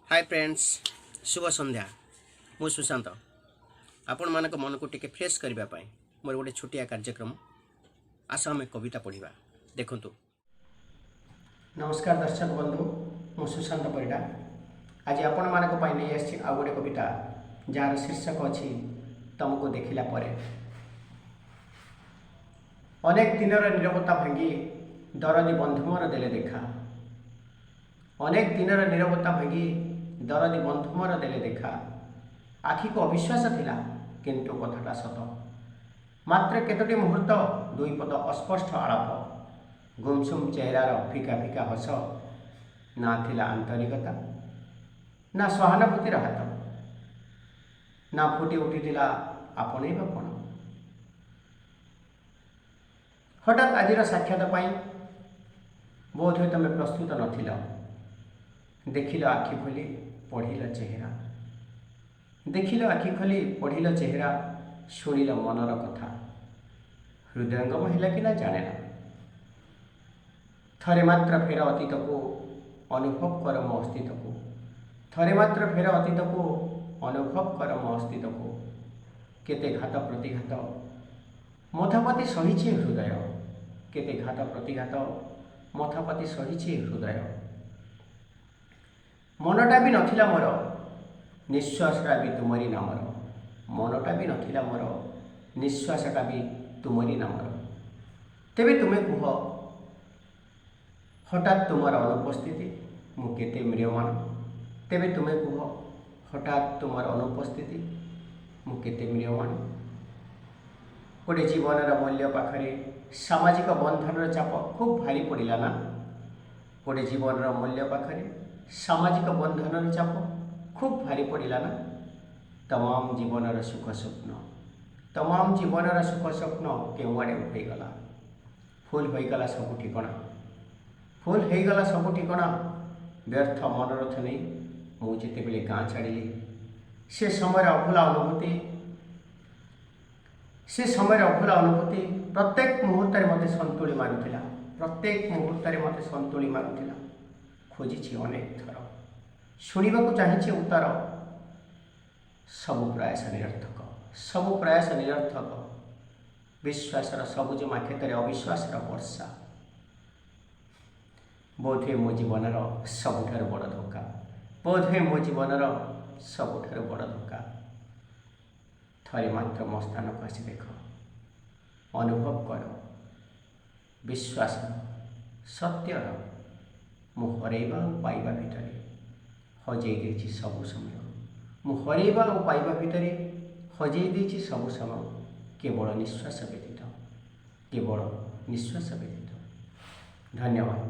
ହାଏ friends, ଶୁଭ ସନ୍ଧ୍ୟା। ମୁଁ ସୁଶାନ୍ତ। ଆପଣମାନଙ୍କ ମନକୁ ଟିକେ ଫ୍ରେଶ୍ କରିବା ପାଇଁ ମୋର ଗୋଟେ ଛୋଟିଆ କାର୍ଯ୍ୟକ୍ରମ। ଆସ, ଆମେ କବିତା ପଢ଼ିବା। ଦେଖନ୍ତୁ। ନମସ୍କାର ଦର୍ଶକ ବନ୍ଧୁ, ମୁଁ ସୁଶାନ୍ତ ପରିଡ଼ା। ଆଜି ଆପଣମାନଙ୍କ ପାଇଁ ନେଇ ଆସିଛି ଆଉ ଗୋଟେ କବିତା, ଯାହାର ଶୀର୍ଷକ ଅଛି "ତମକୁ ଦେଖିଲା ପରେ"। ଅନେକ ଦିନର ନିରବତା ଭାଙ୍ଗି ଦରଦୀ ବନ୍ଧୁ ମୋର ଦେଲେ ଦେଖା। ଅନେକ ଦିନର ନିରବତା ଭାଙ୍ଗି ଦରଦୀ ବନ୍ଧୁ ମୋର ଦେଲେ ଦେଖା। ଆଖିକୁ ଅବିଶ୍ୱାସ ଥିଲା, କିନ୍ତୁ କଥାଟା ସତ। ମାତ୍ର କେତୋଟି ମୁହୂର୍ତ୍ତ, ଦୁଇ ପଦ ଅସ୍ପଷ୍ଟ ଆଳାପ, ଗୁମସୁମ ଚେହେରାର ଫିକା ଫିକା ହସ। ନା ଥିଲା ଆନ୍ତରିକତା, ନା ସହାନୁଭୂତିର ହାତ, ନା ଫୁଟି ଉଠିଥିଲା ଆପଣେଇବା ପଣ। ହଠାତ୍ ଆଜିର ସାକ୍ଷାତ ପାଇଁ ବୋଧହୁଏ ତମେ ପ୍ରସ୍ତୁତ ନଥିଲ। ଦେଖିଲ ଆଖି ଖୋଲି, ପଢ଼ିଲ ଚେହେରା। ଦେଖିଲ ଆଖି ଖୋଲି, ପଢ଼ିଲ ଚେହେରା, ଶୁଣିଲ ମନର କଥା। ହୃଦୟଙ୍ଗମ ହେଲା କି ନା ଜାଣେ ନା। ଥରେ ମାତ୍ର ଫେର ଅତୀତକୁ, ଅନୁଭବ କର ମୋ ଅସ୍ତିତ୍ୱକୁ। ଥରେ ମାତ୍ର ଫେର ଅତୀତକୁ, ଅନୁଭବ କର ମୋ ଅସ୍ତିତ୍ୱକୁ। କେତେ ଘାତ ପ୍ରତିଘାତ ମଥାପାତି ସହିଛି ହୃଦୟ। କେତେ ଘାତ ପ୍ରତିଘାତ ମଥାପାତି ସହିଛି ହୃଦୟ। ମନଟା ବି ନଥିଲା ମୋର, ନିଶ୍ୱାସଟା ବି ତୁମରି ନାମର। ମନଟା ବି ନଥିଲା ମୋର, ନିଶ୍ୱାସଟା ବି ତୁମରି ନାମର। ତେବେ ତୁମେ କୁହ, ହଠାତ୍ ତୁମର ଅନୁପସ୍ଥିତି ମୁଁ କେତେ ମ୍ରିୟମାଣ। ତେବେ ତୁମେ କୁହ, ହଠାତ୍ ତୁମର ଅନୁପସ୍ଥିତି ମୁଁ କେତେ ମ୍ରିୟମାଣ। ଗୋଟେ ଜୀବନର ମୂଲ୍ୟ ପାଖରେ ସାମାଜିକ ବନ୍ଧନର ଚାପ ଖୁବ୍ ଭାରି ପଡ଼ିଲା ନା? ଗୋଟେ ଜୀବନର ମୂଲ୍ୟ ପାଖରେ ସାମାଜିକ ବନ୍ଧନର ଚାପ ଖୁବ୍ ଭାରି ପଡ଼ିଲା ନା? ତମାମ ଜୀବନର ସୁଖ ସ୍ୱପ୍ନ, ତମାମ ଜୀବନର ସୁଖ ସ୍ୱପ୍ନ କେଉଁଆଡ଼େ ଉଭେଇଗଲା। ଭୁଲ ହୋଇଗଲା ସବୁ ଠିକଣା, ଭୁଲ ହେଇଗଲା ସବୁ ଠିକଣା। ବ୍ୟର୍ଥ ମନୋରଥ ନେଇ ମୁଁ ଯେତେବେଳେ ଗାଁ ଛାଡ଼ିଲି, ସେ ସମୟରେ ଅଭୁଲା ଅନୁଭୂତି, ସେ ସମୟରେ ଅଭୁଲା ଅନୁଭୂତି ପ୍ରତ୍ୟେକ ମୁହୂର୍ତ୍ତରେ ମୋତେ ସନ୍ତୁଳି ମାରୁଥିଲା। ପ୍ରତ୍ୟେକ ମୁହୂର୍ତ୍ତରେ ମୋତେ ସନ୍ତୁଳି ମାରୁଥିଲା। ଖୋଜିଛି ଅନେକ ଥର, ଶୁଣିବାକୁ ଚାହିଁଛି ଉତ୍ତର। ସବୁ ପ୍ରୟାସ ନିରର୍ଥକ, ସବୁ ପ୍ରୟାସ ନିରର୍ଥକ। ବିଶ୍ୱାସର ସବୁଜମା କ୍ଷେତରେ ଅବିଶ୍ୱାସର ବର୍ଷା ବୋଧହୁଏ ମୋ ଜୀବନର ସବୁଠାରୁ ବଡ଼ ଧୋକା। ବୋଧହୁଏ ମୋ ଜୀବନର ସବୁଠାରୁ ବଡ଼ ଧୋକା। ଥରେ ମାତ୍ର ମୋ ସ୍ଥାନକୁ ଆସି ଦେଖ, ଅନୁଭବ କର ବିଶ୍ୱାସ ସତ୍ୟର। ମୁଁ ହରେଇବା ଆଉ ପାଇବା ଭିତରେ ହଜେଇ ଦେଇଛି ସବୁ ସମୟ। ମୁଁ ହରେଇବା ଆଉ ପାଇବା ଭିତରେ ହଜେଇ ଦେଇଛି ସବୁ ସମୟ, କେବଳ ନିଶ୍ୱାସ ବ୍ୟତୀତ, କେବଳ ନିଶ୍ୱାସ ବ୍ୟତୀତ। ଧନ୍ୟବାଦ।